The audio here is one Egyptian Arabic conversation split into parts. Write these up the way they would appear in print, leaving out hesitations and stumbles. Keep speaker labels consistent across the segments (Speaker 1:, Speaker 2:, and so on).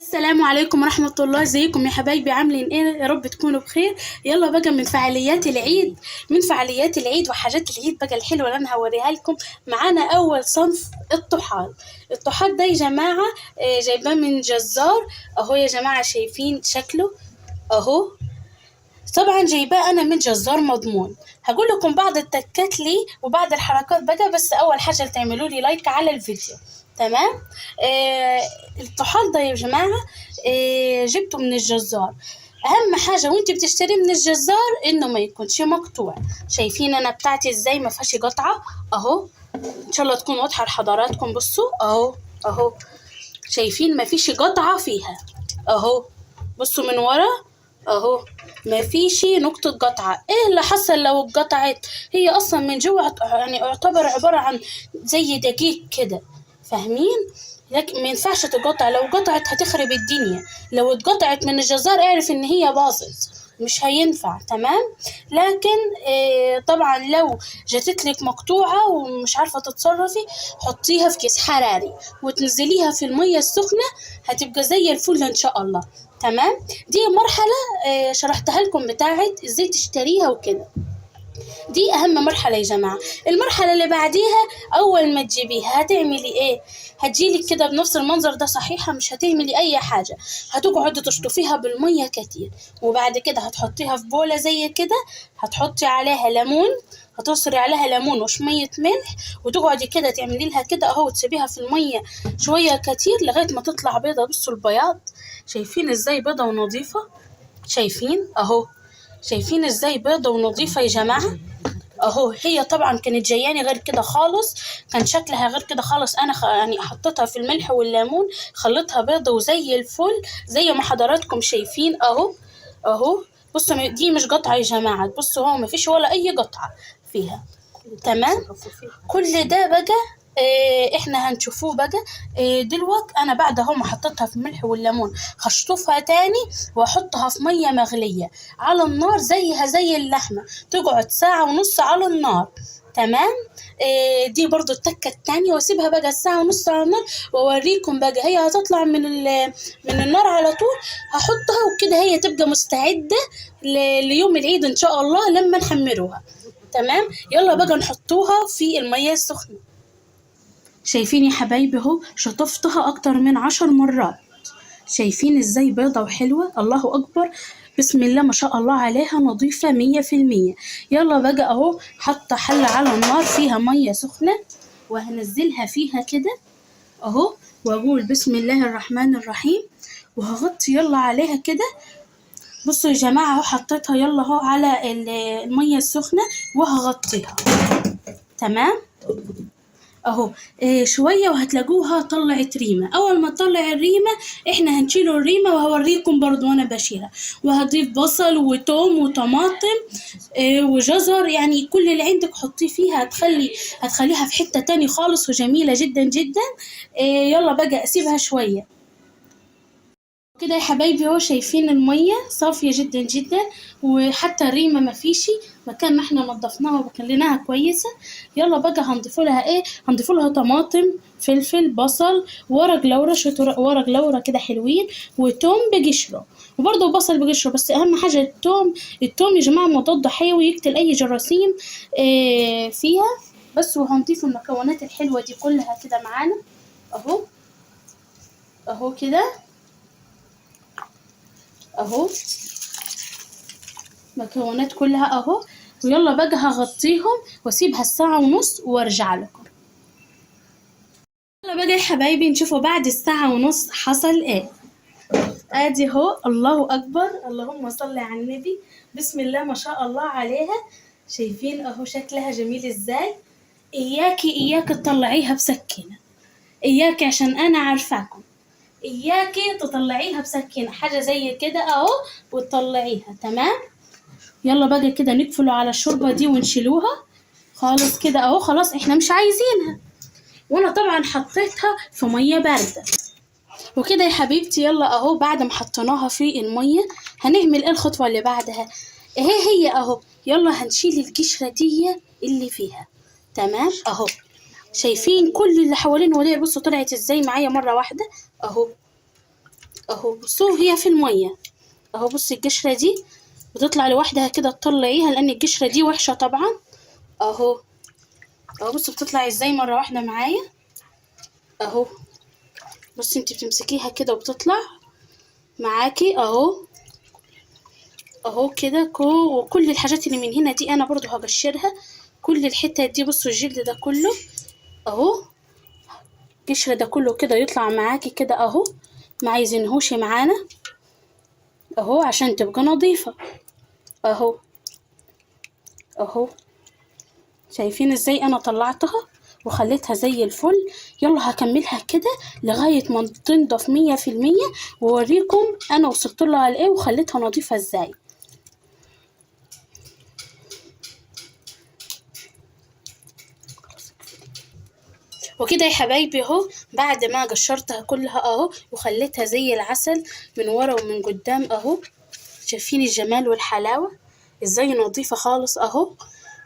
Speaker 1: السلام عليكم ورحمة الله. ازيكم يا حبايبي؟ عاملين ايه؟ يا رب تكونوا بخير. يلا بقى من فعاليات العيد، من فعاليات العيد وحاجات العيد بقى الحلوة اللي انا هوريها لكم. معانا اول صنف الطحال. الطحال ده يا جماعة جايباه من جزار اهو يا جماعة، شايفين شكله اهو. طبعا جايباه انا من جزار مضمون. هقول لكم بعض التكات لي وبعض الحركات بقى، بس اول حاجة تعملوا لي like على الفيديو، تمام؟ الطحال ده يا جماعة جبته من الجزار. اهم حاجة وانت بتشتريه من الجزار انه ما يكونش مقطوع. شايفين انا بتاعتي ازاي ما فيهاش قطعه اهو، ان شاء الله تكون واضحة لحضراتكم. بصوا اهو اهو، شايفين ما فيش قطعه فيها اهو. بصوا من ورا اهو، ما فيش نقطة قطعة. ايه اللي حصل لو اتقطعت؟ هي اصلا من جوه يعني اعتبر عبارة عن زي دقيق كده، فاهمين؟ لكن ما ينفعش تقطع، لو قطعت هتخرب الدنيا. لو اتقطعت من الجزار اعرف ان هي باظت، مش هينفع، تمام؟ لكن طبعا لو جاتتلك مقطوعة ومش عارفة تتصرفي، حطيها في كيس حراري وتنزليها في المية السخنة، هتبقى زي الفل ان شاء الله، تمام؟ دي مرحلة شرحتها لكم بتاعت ازاي تشتريها وكده. دي اهم مرحلة يا جماعة. المرحلة اللي بعديها اول ما تجيبيها هتعملي ايه؟ هتجيلك كده بنفس المنظر ده صحيحة، مش هتعملي اي حاجة، هتقعدي تشطفيها بالمية كتير، وبعد كده هتحطيها في بولة زي كده، هتحطي عليها ليمون، هتصري عليها ليمون وشوية ملح، وتقعدي كده تعملي لها كده اهو، وتسيبيها في المية شوية كتير لغاية ما تطلع بيضة. بصوا البياض، شايفين ازاي بيضة ونظيفة؟ شايفين اهو، شايفين ازاي بيضة ونظيفة يا جماعة اهو. هي طبعا كانت جاياني غير كده خالص، كان شكلها غير كده خالص. انا يعني حطيتها في الملح والليمون، خليتها بيضة وزي الفل زي ما حضراتكم شايفين اهو اهو. بصوا دي مش قطعة يا جماعة، بصوا اهو مفيش ولا اي قطعة فيها، تمام؟ كل ده بقى احنا هنشوفوه بقى دلوقتي. انا بعد اهو ما حطيتها في الملح والليمون هشطفها تاني واحطها في مية مغليه على النار زيها زي اللحمة، تقعد ساعة ونص على النار، تمام؟ دي برضو التكه التانية، واسيبها بقى الساعة ونص على النار واوريكم بقى هي هتطلع من النار على طول. هحطها وكده هي تبقى مستعدة ليوم العيد ان شاء الله لما نحمروها، تمام؟ يلا بقى نحطوها في المية السخنة. شايفين يا حبايبي اهو، شطفتها اكتر من 10 مرات، شايفين ازاي بيضة وحلوة؟ الله اكبر، بسم الله ما شاء الله عليها، نظيفة 100%. يلا بقى اهو، حاطة حلة على النار فيها مية سخنة وهنزلها فيها كده اهو، واقول بسم الله الرحمن الرحيم، وهغطي يلا عليها كده. بصوا يا جماعة اهو، حطيتها يلا اهو على المية السخنة وهغطيها، تمام اهو. شوية وهتلاقوها طلعت ريمه. اول ما تطلع الريمه احنا هنشيله الريمه، وهوريكم برضو وانا بشيلها. وهضيف بصل وتوم وطماطم وجزر، يعني كل اللي عندك حطيه فيها، هتخليها في حتة تاني خالص وجميلة جدا جدا. يلا بقى اسيبها شوية كده يا حبايبي اهو. شايفين المية صافية جدا جدا، وحتى الريمه ما فيش مكان ما احنا نظفناها وكلناها كويسة. يلا بقى هنضيف لها ايه؟ هنضيف لها طماطم، فلفل، بصل، ورق لورا، شوية ورق لورا كده حلوين، وتوم بقشره، وبرده بصل بقشره. بس اهم حاجة التوم. التوم يا جماعة مضاد حيوي، يقتل اي جراثيم فيها بس. وهنضيف المكونات الحلوة دي كلها كده معانا اهو اهو كده اهو، مكونات كلها اهو. ويلا بقى هغطيهم واسيبها الساعة ونص وارجع لكم. يلا بقى يا حبايبي نشوفوا بعد الساعة ونص حصل ايه. ادي اهو، الله اكبر، اللهم صل على النبي، بسم الله ما شاء الله عليها. شايفين اهو شكلها جميل ازاي. اياكي اياكي تطلعيها بسكينة، اياكي عشان انا عارفاكم، اياكي تطلعيها بسكينة، حاجة زي كده اهو وتطلعيها، تمام؟ يلا بقى كده نقفلوا على الشوربة دي ونشيلوها خالص كده اهو، خلاص احنا مش عايزينها. وانا طبعا حطيتها في مية باردة وكده يا حبيبتي. يلا اهو بعد ما حطيناها في المية هنعمل ايه الخطوة اللي بعدها؟ اهي هي اهو. يلا هنشيل القشرة دي اللي فيها، تمام اهو. شايفين كل اللي حوالين ودي؟ بصوا طلعت ازاي معايا مرة واحدة اهو اهو. بصوا هي في المية اهو. بصي القشرة دي بتطلع لوحدها كده، تطلعيها لان القشرة دي وحشة طبعا اهو. اهو بصوا بتطلع ازاي مرة واحدة معايا اهو. بصي انت بتمسكيها كده وبتطلع معاكي اهو اهو كده. وكل الحاجات اللي من هنا دي انا برضو هقشرها، كل الحتة دي. بصوا الجلد ده كله اهو، القشرة ده كله كده يطلع معاكي كده اهو، ما عايزينهوش معانا اهو عشان تبقى نظيفة اهو اهو. شايفين ازاي انا طلعتها وخليتها زي الفل؟ يلا هكملها كده لغاية ما تنضف 100%، واوريكم انا وصلت لها لايه وخليتها نظيفة ازاي. وكده يا حبايبي اهو، بعد ما قشرتها كلها اهو وخليتها زي العسل من ورا ومن قدام اهو. شايفين الجمال والحلاوة ازاي نظيفة خالص اهو،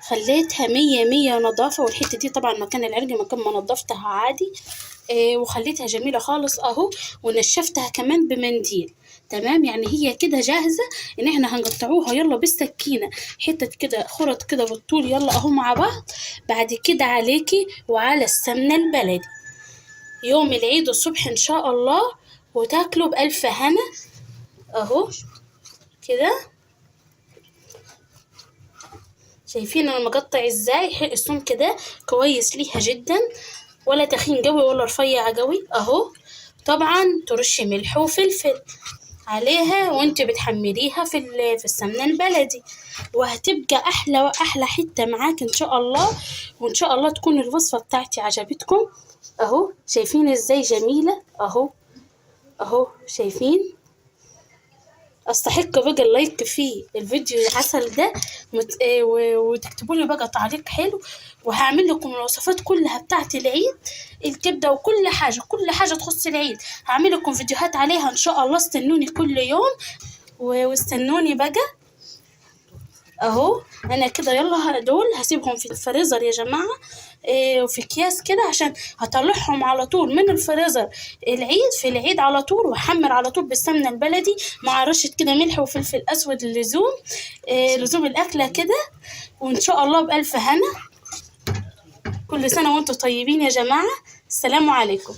Speaker 1: خليتها 100 نظافة. والحتة دي طبعا مكان العرق مكان ما نظفتها عادي، وخليتها جميلة خالص اهو، ونشفتها كمان بمنديل. تمام، يعني هي كده جاهزة ان احنا هنقطعوها يلا بالسكينة، حتة كده خرط كده بالطول يلا اهو مع بعض. بعد كده عليكي وعلى السمنة البلدي يوم العيد الصبح ان شاء الله، وتاكلوا بألف هنا اهو كده. شايفين انا مقطع ازاي السمك ده كويس ليها جدا، ولا تخين قوي ولا رفيع قوي اهو. طبعا ترشي ملح وفلفل عليها وانت بتحمريها في السمنة البلدي، وهتبقى احلى واحلى حتة معاك ان شاء الله. وان شاء الله تكون الوصفة بتاعتي عجبتكم اهو. شايفين ازاي جميلة اهو اهو، شايفين؟ استحق بقى ال like في الفيديو العسل ده، وتكتبوا لي بقى تعليق حلو، وهعمل لكم الوصفات كلها بتاعت العيد، الكبده وكل حاجة، كل حاجة تخص العيد هعمل لكم فيديوهات عليها ان شاء الله. استنوني كل يوم واستنوني بقى اهو. انا كده يلا دول هسيبهم في الفريزر يا جماعة، وفي اكياس كده عشان هطلعهم على طول من الفريزر العيد، في العيد على طول، واحمر على طول بالسمنه البلدي مع رشه كده ملح وفلفل اسود لزوم لزوم الاكلة كده. وان شاء الله بالف هنا، كل سنة وانتم طيبين يا جماعة. السلام عليكم.